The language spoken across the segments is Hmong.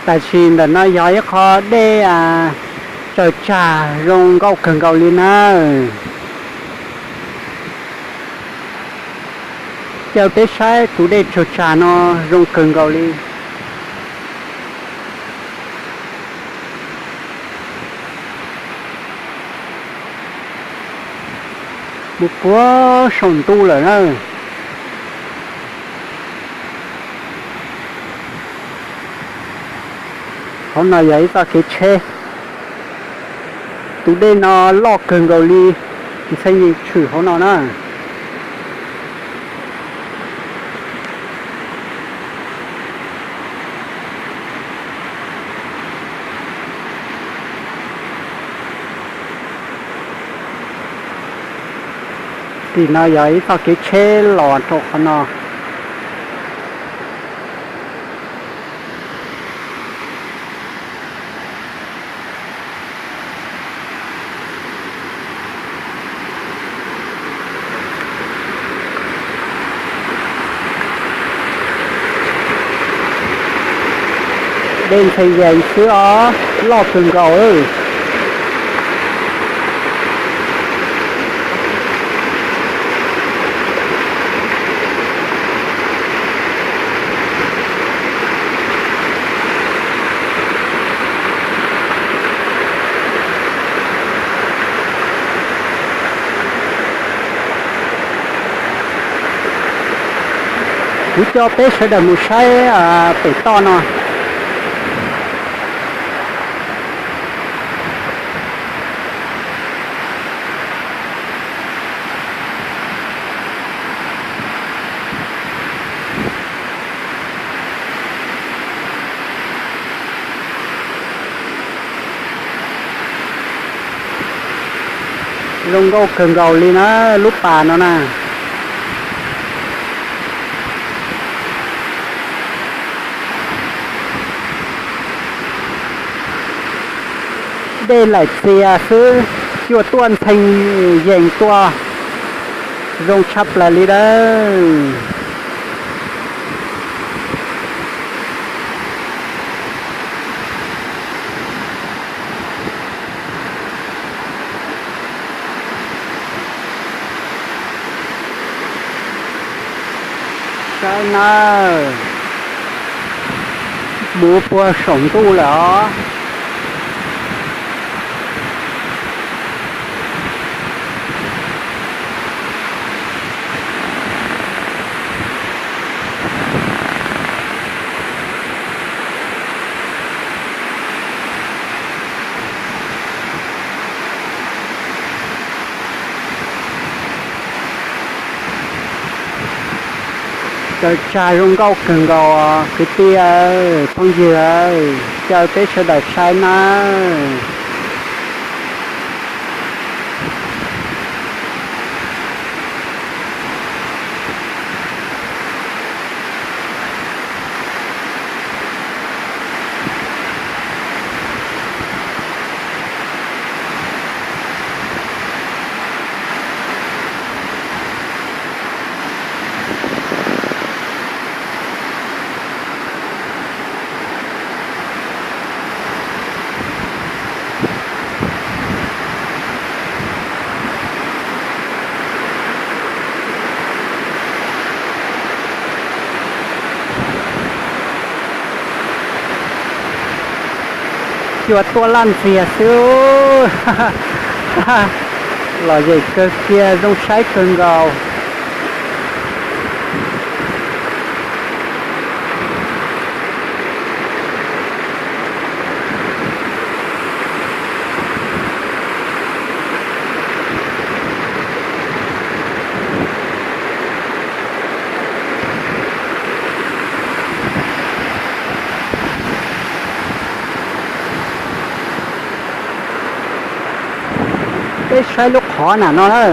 Tam sim ntawm no yog ib qho dej tsaws tsag zoo nkauj kawg nkaus li nawb. Caw peb saib tus dej tsaws tsag no zoo kawg nkaus li. Mus puag saum ntuj lawm na. Hauv no yog ib txoj kev tsheb. Tus dej no loj kawg nkaus li, ntxhee yeej tshwm hauv no na. Tim no yog ib txoj kev tsheb los rau qhov no. Dej ntxhee yees xwb os, loj kawg nkaus. Kuv coj peb sawv daws mus saib pem toj no. Zoo nkauj kawg nkaus li na, lub pas no na. Dej laim txias xwb, cua tuaj ntxhee yees tuaj, zoo tshaj plaws li dawb. Saib nawb, mus puag saum ntuj lawm os. Tsaws tsag zoo nkauj kawg nkaus kwv tij, phooj ywg, caw peb sawv daws saib nawb. Cua tuaj laj ntxiag xwb. Lom zem kawg kiag, zoo saib kawg nkaus. Peb saib lub qhov nam no na.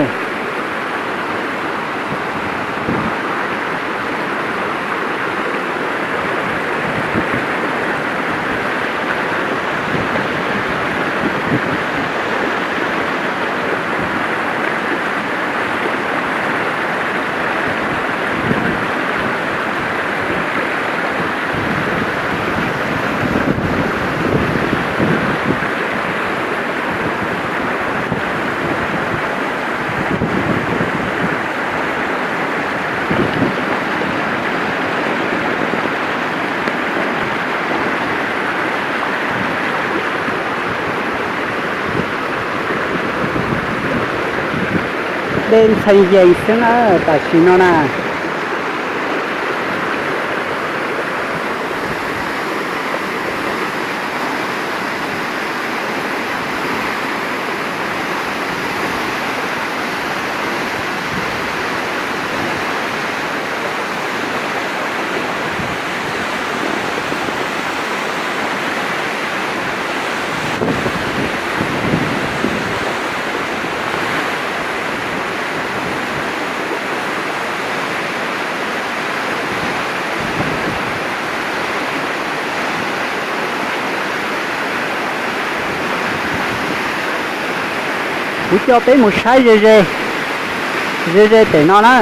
Dej ntxhee yees xwb na, tam sim no na. Kuv coj peb mus saib ze ze, ze ze pem no na.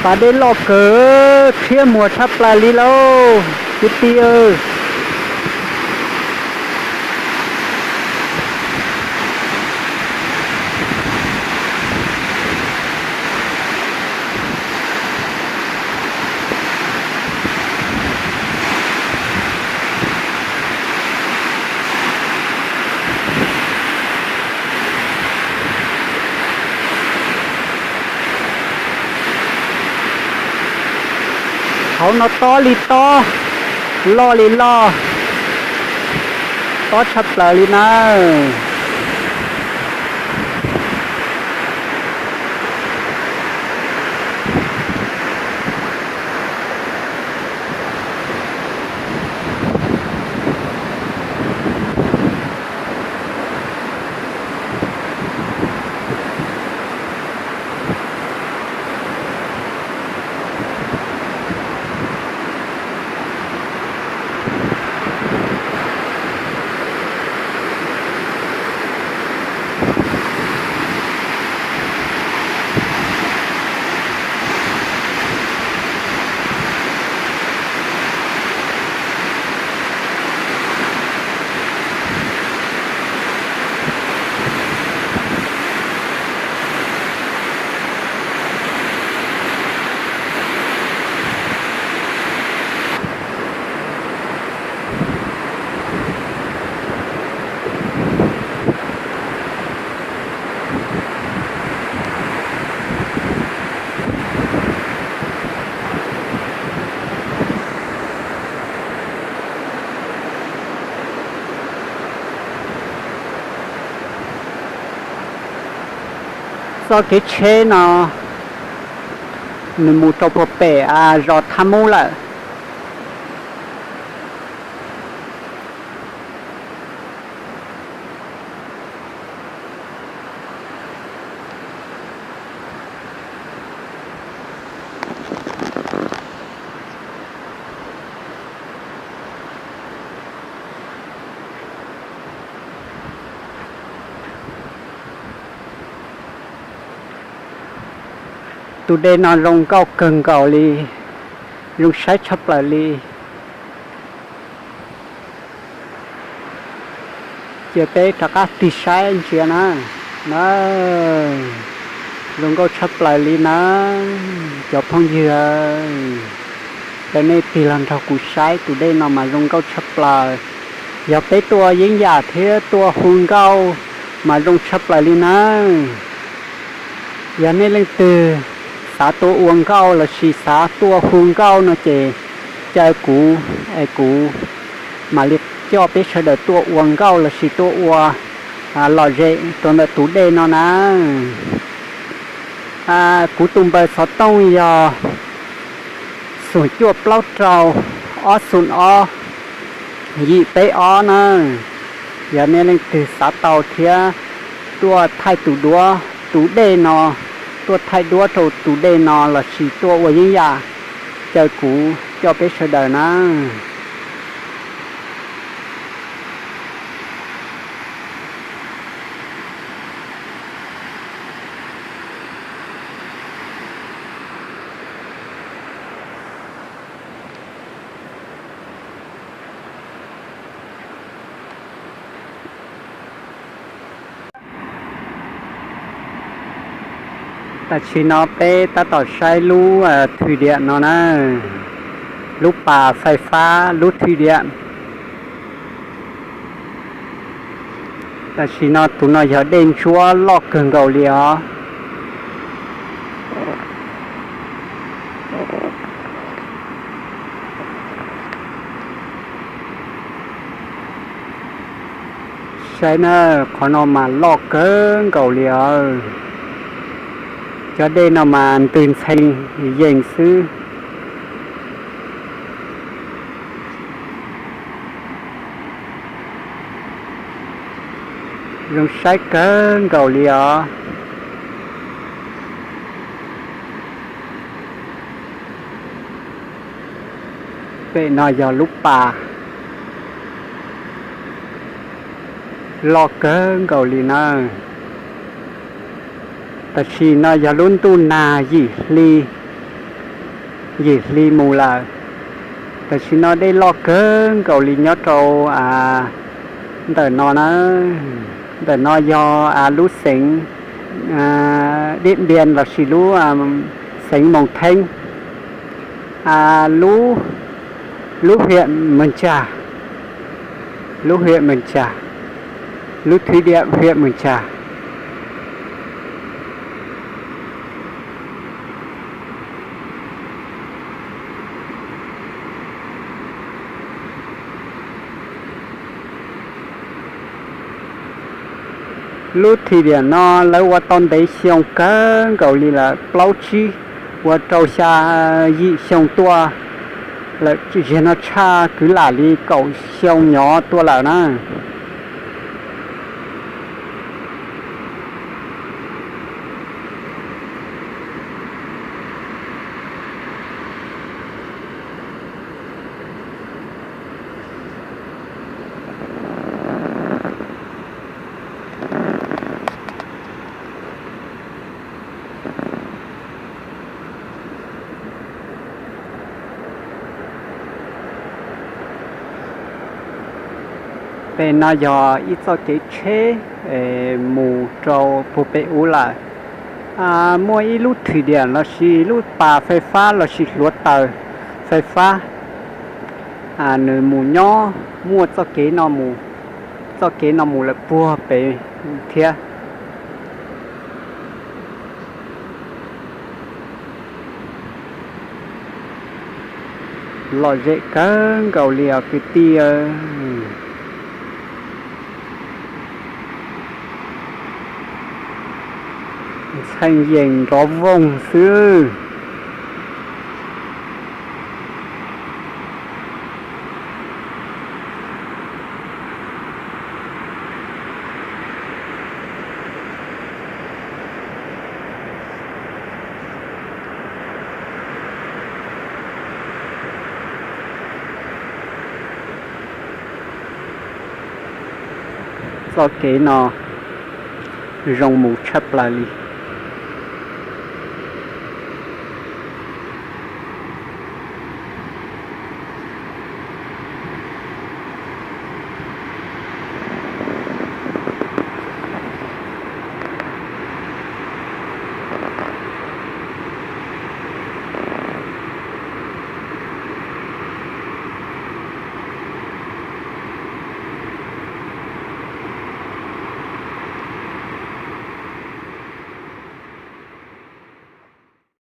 Pas dej loj kawg, rhiab muag tshaj plaws li lauj kwv tij. Hauv no tob li tob, loj li loj, tob tshaj plaws li na. Txoj kev tsheb no nws mus rau puag pem zos Thaj Mub lawm. Tus dej no zoo nkauj kawg nkaus li, zoo saib tshaj plaws li. Cia peb rov qab tig saib ntsia na. Na, zoo nkauj tshaj plaws li na cov phooj ywg. Caw nej tig los nrog kuv saib tus dej no mas zoo nkauj tshaj plaws. Yog peb tuaj yeeb yam thiab tuaj hu nkauj mas zoo tshaj plaws li na. Yog nej leej twg xav tuaj ua nkauj lossis xav tuaj hu nkauj no ces caw kuv es kuv mam li coj peb sawv daws tuaj ua nkauj lossis tuaj ua lom zem rau ntawm tus dej no na. Kuv tus npawb xov tooj yog xoom cuaj plaub rau ob xoom ob yim peb ob na. Yog nej leej twg xav tau thiab tuaj thaij tus duab tus dej no, tuaj thaij duab rau tus dej no lossis tuaj ua yeeb yam, caw kuv coj peb sawv daws na. Tam sim no peb tab tom saib lub thwm diam no na. Lub pas fais fab, lub thwj diam. Tam sim no tus no yog dej ntsuab loj kawg nkaus li os. Saib na, qhov no mas loj kawg nkaus li os. Cov dej no mas ntws ntxhee yees xwb. Zoo saib kawg nkaus li os. Pem no yog lub pas loj kawg nkaus li na. Tam sim no yog lub ntuj nag yim hli, yim hli mus lawm. Tam sim no dej loj kawg nkaus li nyob rau ntawm no na. Ntawm no yog lub xeev Diam Npias lossis lub xeev Moos Theeb, lub, lub hiam Mws Tsag, lub hiam Mws Tsag, lub thwj diam hiam Mws Tsag. Lub thwj diam no lawv ua tau ntev xyoo kawg nkaus li lawm, plaub tsib, ua rau xya yim xyoo tuaj lawm, ziag no tshaj kwv lam li kaum xyoo nyov tuaj lawm na. Pem no yog ib txoj kev tsheb mus rau puag pem ub lawm. Muaj ib lub thwm diam lossis lub pas fais fab lossis hluav taws fais fab, nws mus nyob muaj txoj kev no mus, txoj kev no mus lawm puag pem thiab. Lom zem kawg nkaus li os kwv tij. Ntxhee yees nrov voog xwb. Txoj kev no zoo mus tshaj plaws li.